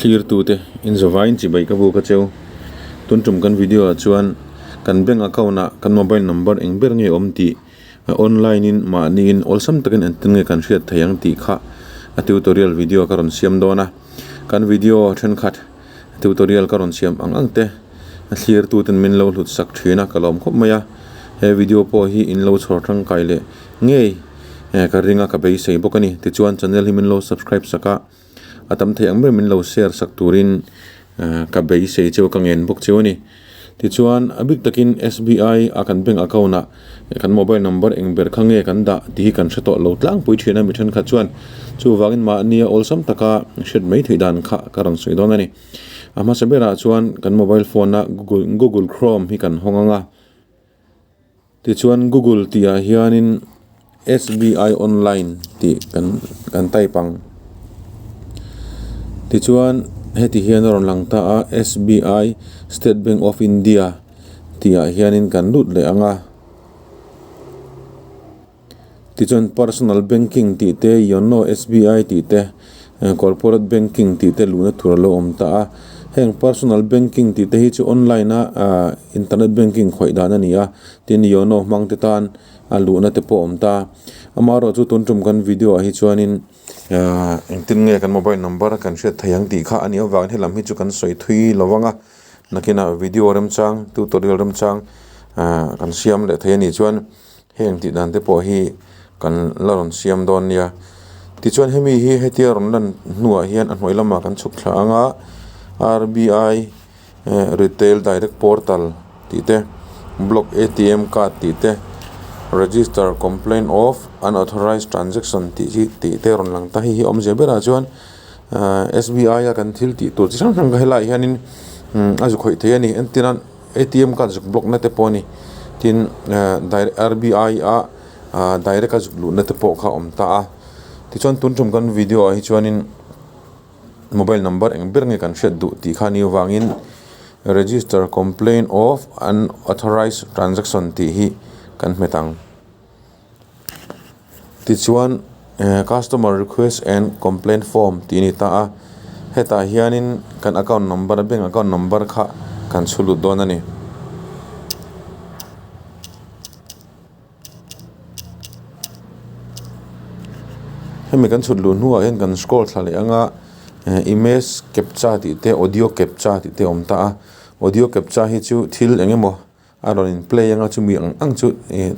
Thlirtute inzawvain chibai ka buk a cheu. Tun tum kan video ah chuan kan bank account ah kan mobile number eng ber nge awm tih online in mahni in awlsam takin engtin nge kan hriat thei ang tih kha a tutorial video ka rawn siam dawn a. Kan video thenkhat tutorial ka rawn siam ang ang te a thlirtuten min lo hlut sak thin a ka lawm khawp mai a. He video pawh hi in lo chhawr tangkai leh ngei ka ring a ka beisei bawk a ni. Tichuan channel hi min lo subscribe sak a. A tam thei ang ber min lo share sak turin ka beisei cheu ka ngen bawk cheu a ni. Tichuan a bik takin SBI a kan bank account ah kan mobile number eng ber kha nge kan dah tih hi kan hre tawh lo tlangpui thin a mi thenkhat chuan chuvangin mahnia awlsam taka hriat mai theih dan kha ka rawn sawi dawn a ni. A hmasa berah chuan kan mobile phone a google google chrome hi kan hawng ang a. Tichuan Google tih ah hianin SBI online tih kan kan type ang. Tichuan heti hian a rawn lang ta a SBI State Bank of India tih ah hianin kan lut leh ang a. Tichuan personal banking tih te yono SBI tih te corporate banking tih te luhna tur a lo awm ta a. Heng personal banking tih te hi chu online a ahh internet banking khawih dan a ni a tin yono hmang te tan a luhna te pawh a awm ta. Amaherawhchu tun tum kan video ah hi chuanin ahh engtin nge kan mobile number kan hriat theih ang tih kha a nih avangin helam hi chu kan sawi thui lo vang a. Nakinah video remchang tutorial remchang ahh kan siam leh thei a nih chuan. Heng tih dan te pawh hi kan la rawn siam dawn nia. Tichuan hemi hi hetia rawn lan hnuah hian a hnuai lamah kan chhuk thla ang a, RBI retail direct portal tih te, block ATM card tih te, register complaint of unauthorised transaction tih hi tih te a rawn lang ta. Hei hi awmzia berah chuan SBI a kan thil tih tur chi hrang hrang kha helaiah hianin a zu khawih thei a ni. Entirnan ATM card zuk block na te pawh a ni. Tin RBI a direct a zuk luhna te pawh kha a awm ta a. Tichuan tun tum kan video ah hi chuanin mobile number eng ber nge kan hriat duh tih kha a nih avangin register complaint of unauthorised transaction tih hi kan hmet ang. Tichuan customer request and complaint form tih a ni ta a, hetah hianin kan account number bank account number kha kan chhu lut dawn a ni. Hemi kan chhut luh hnuah hian kan scroll thla leh ang a, image captcha tih te audio captcha tih te a awm ta a, audio captcha hi chu thil eng emaw A rawn in play anga chumi ang ang chu ih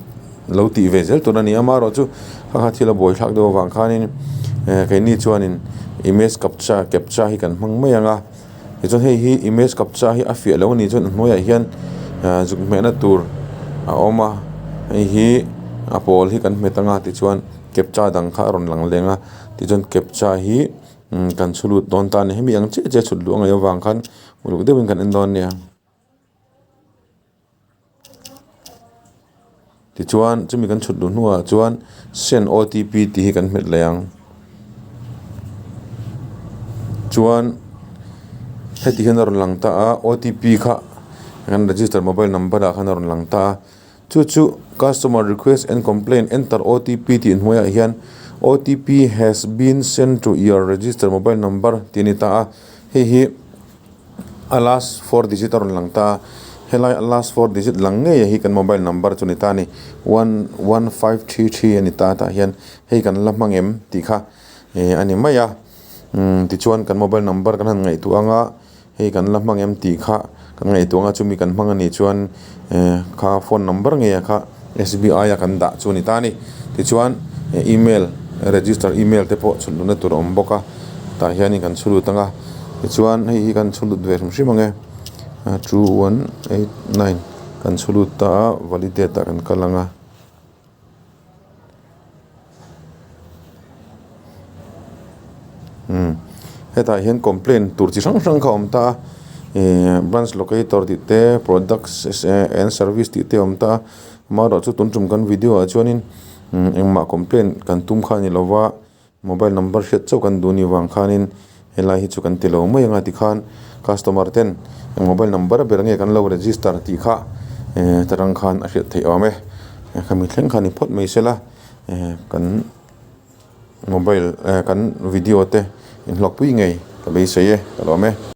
lo tih ve zel tur a ni a amaherawhchu kha kha thil a buai thlak deuh avang khanin eh keini chuanin image captcha captcha hi kan hmang mai ang a tichuan hei hi image captcha hi a fiah lo a nih chuan a hnuaiah hian ah zuk hmehna tur a awm a hei hi a pawl hi kan hmet anga tichuan captcha dang kha a rawn lang leng a tichuan captcha hi kan chhu lut dawn ta a ni hemi ang chiah chiah chhut luh a ngaih avang khan uluk deuhin kan en dawn nia. Tichuan chumi kan chhut luh hnuah chuan send OTP tih hi kan hmet leh ang. Chuan heti hian a rawn lang ta a OTP kha kan register mobile number ah khan a rawn lang ta a. Chu chu customer request and complaint enter OTP tih hnuaiah hian OTP has been sent to your register mobile number tih a ni ta a. Hei hi. A last four digit a rawn lang ta a, helai a last four digit lang ngei hi kan mobile number chu a ni ta a ni, one one five three three a ni ta tah hian hei kan la hmang em tih kha eh a ni mai a, umm tichuan kan mobile number kan han ngaihtuah ang a, hei kan la hmang em tih kha kan ngaihtuah ang a chumi kan hmang a nih chuan eh kha phone number ngei kha S_B_I a kan dah chu a ni ta a ni, tichuan email register email te pawh chhun luhna tur a awm bawk a tah hianin kan chhu lut ang a tichuan hei hi kan chhu lut ve hrim hrim ang e two one eight nine kan chhu lut ta a validate ah kan kal ang a. Umm hetah hian complaint tur chi hrang hrang kha a awm ta a ihh branch locator tih te products and service tih te a awm ta a amaherawh chu tun tum kan video ah chuanin engmah complaint kan tum kha a ni lova mobile number hriat chauh kan duh anih vang khanin helai hi chu kan ti lo mai ang a tikhan customer ten mobile number ber nge kan lo register tih kha ehh tarang khan a hriat theih awm e khami thleng kha ni phawt mai sela ehh kan mobile ehh kan video te inhlawkpui ngei. ka beisei e, ka lawm e.